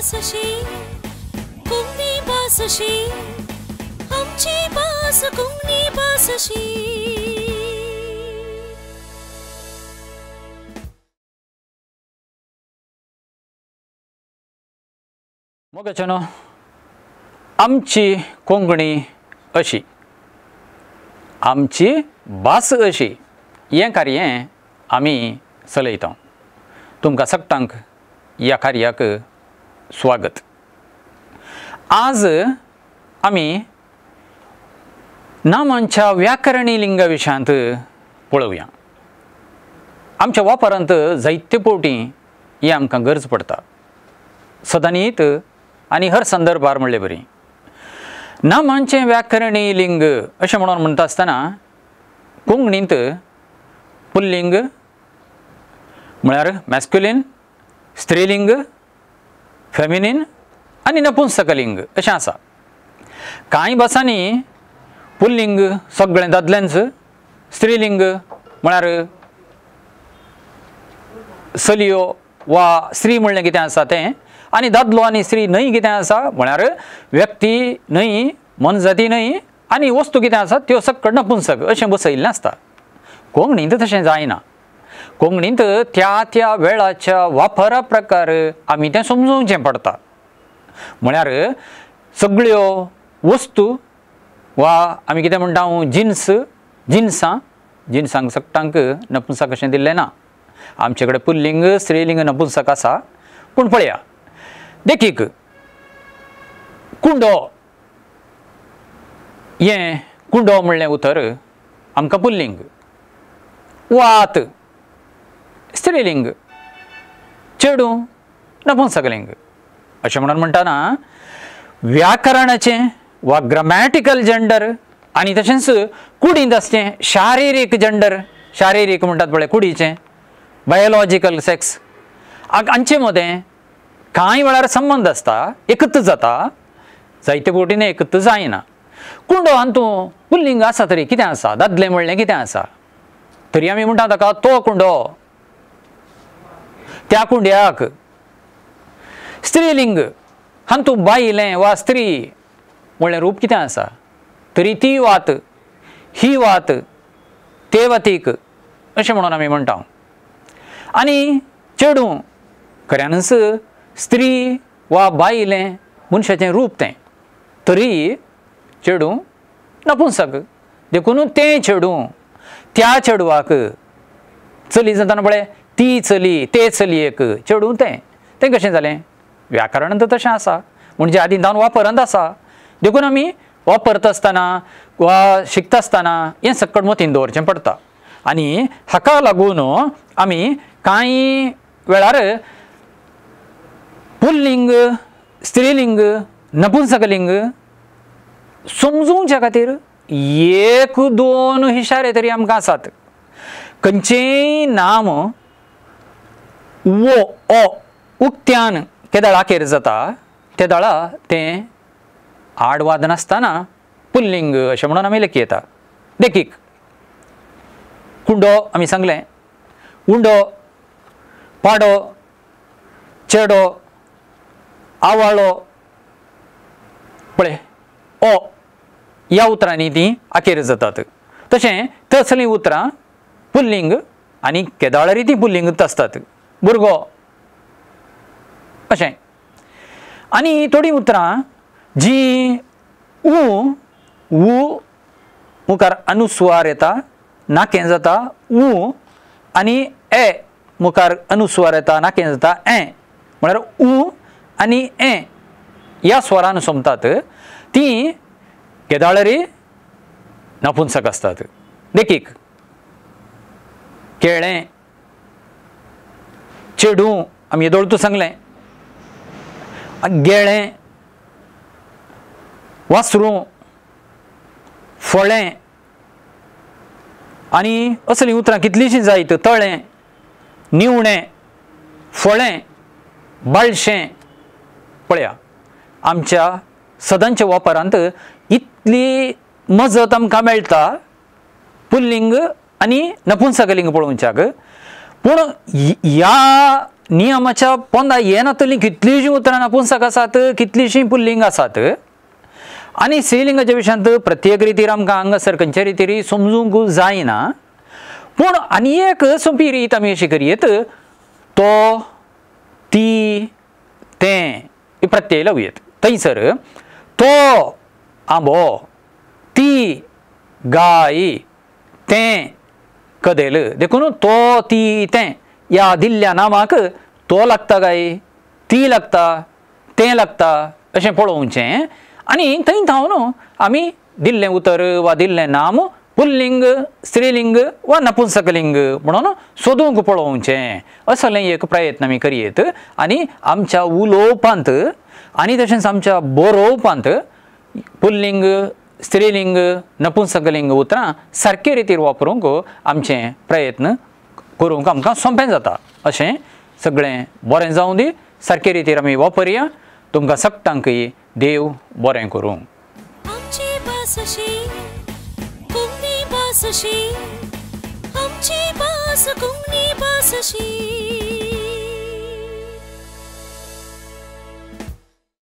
भास अशी, कोंकणी भास अशी, आमची भास कोंकणी भास अशी. मोगाच्यानो, आमची कोंकणी अशी, आमची भास अशी हें कार्य आमी चलयता. तुमकां सगटांक ह्या कार्याक स्वागत. आज आमी नामांच्या व्याकरणी लिंग विशयांत पळोवया. आमच्या वापरांत जायते फावटी ही आमकां गरज पडटा, सदांनीत आनी हर संदर्भार म्हणले बरी. नामांचें व्याकरणी लिंग अशें म्हणून म्हणटा आसतना कोंकणींत पुल्लिंग म्हळ्यार मॅस्क्युलीन, स्त्रीलिंग फेमिनीन आनी नपुंसकलिंग अशें आसा. कांय भासांनी पुल्लिंग सगळें दादल्यांच, स्त्रीलिंग म्हळ्यार चलयो वा स्त्री म्हणलें कितें आसा तें, आनी दादलो आनी स्त्री न्हय कितें आसा म्हळ्यार व्यक्ती न्हय, मनजाती न्हय आनी वस्तू कितें आसा त्यो सकट नपुंसक अशें बसयल्लें आसता. कोंकणींत तशें जायना. कोंकणींत त्या त्या वेळाच्या वापरा प्रकार आमी तें समजोवचें पडटा. म्हळ्यार सगळ्यो वस्तू वा आमी कितें म्हणटा जिन्स, जिन्सां, जिन्सांक सगटांक नपुंसक अशें दिल्लें ना. आमचे कडेन पुल्लिंग, स्त्रीलिंग, नपुंसक आसा. पूण पळया, देखीक कुंडो, हें कुंडो म्हणलें उतर आमकां पुल्लिंग, वात स्त्रीलिंग, चेडूं नपुंसकलिंग अशें म्हणून म्हणटाना व्याकरणाचें वा ग्रामॅटिकल जेंडर आनी तशेंच कुडींत आसचें शारिरीक जेंडर, शारिरीक म्हणटात पळय कुडीचें बायोलॉजिकल सेक्स, हांचे मदें कांय वेळार संबंद आसता, एकच जाता, जायते फावटीन एकच जायना. कुंडो हातूंत पुल्लिंग आसा तरी कितें आसा, दादलें म्हणलें कितें आसा तरी आमी म्हणटा ताका तो कुंडो, त्या कुंड्याक. स्त्रीलिंग हातूंत बायलें वा स्त्री म्हणलें रूप कितें आसा तरी ती वात, ही वात, ते वातीक अशें म्हणून आमी म्हणटा. आनी चेडूं खऱ्यानच स्त्री वा बायलें मनशाचें रूप तें, तरी चेडूं नपुंसक, देखून तें चेडूं, त्या चेडवाक, चली जाताना पळय ती चली, ते चलयेक, चेडूं तें, तें कशें जालें? व्याकरण तर तशें आसा, म्हणजे आदीं जावन वापरांत आसा. देखून आमी वापरता आसतना वा शिकता आसतना हें सकट मतीन दवरचें पडटा. आनी हाका लागून आमी कांय वेळार पुल्लिंग, स्त्रीलिंग, नपुंसकलिंग समजूच्या खातीर एक दोन इशारे तरी आमकां आसात. खंयचेंय नाम वो ओ उक्त्यान केदळा अखेर जाता तेदळा तें आडवाद नासतना पुल्लिंग अशें म्हणून आमी लेखयता. देखीक कुंडो आमी सांगलें, उंडो, पाडो, चेडो, आवाळो, पळय ओ ह्या उतरांनी तीं अखेर जातात. तशें तसलीं उतरां पुल्लिंग आनी केदाळरी तीं पुल्लिंगूच आसतात, भुरगो अशें. आनी थोडीं उतरां जीं ऊ, ऊ मुखार अनुस्वार येता, नाकें जाता ऊ, आनी ए मुखार अनुस्वार येता, नाकें जाता ए, म्हळ्यार ऊ आनी ए ह्या स्वरान सोंपतात, तीं केदाळरी नपुंसक आसतात. देखीक केळें, चेडूं आमी येदोळतू सांगलें, गेळें, वासरूं, फळें, आनी असलीं उतरां कितलींशीं जायत, तळें, निवणें, फळें, बाळशें. पळया आमच्या सदांच्या वापरांत इतली मजत आमकां मेळटा पुल्लिंग आनी नपुंसकलिंग पळोवच्याक. पूण ह्या नियमाच्या पोंदा येनातलीं कितलींशीं उतरां नपुंसक आसात, कितलींशीं पुल्लिंग आसात आनी स्त्रीलिंगाच्या विशयांत प्रत्येक रितीर आमकां हांगासर खंयच्या रितीर समजूंक जायना. पूण आनी एक सोंपी रीत आमी अशी करयेत, तो, ती, तें हे प्रत्यय लावयेत. थंयसर तो आंबो, ती गाय, तें कदेल. देखून तो, ती, तें ह्या दिल्ल्या नामाक तो लागता काय, ती लागता, तें लागता अशें पळोवचें आनी थंय थावन आमी दिल्लें उतर वा दिल्लें नाम पुल्लिंग, स्त्रीलिंग वा नपुंसकलिंग म्हणून सोदूंक पळोवचें. असलें एक प्रयत्न आमी करयेत आनी आमच्या उलोवपांत आनी तशेंच आमच्या बरोवपांत पुल्लिंग, स्त्रीलिंग, नपुंसकलिंग उतरां सारके रितीर वापरूंक आमचें प्रयत्न करूंक आमकां सोंपें जाता. अशें सगळें बरें जावं दी, सारके रितीर आमी वापरया. तुमकां सगटांकय देव बरें करूं. आमची भास अशी कोंकणी भास अशी, आमची भास कोंकणी भास अशी.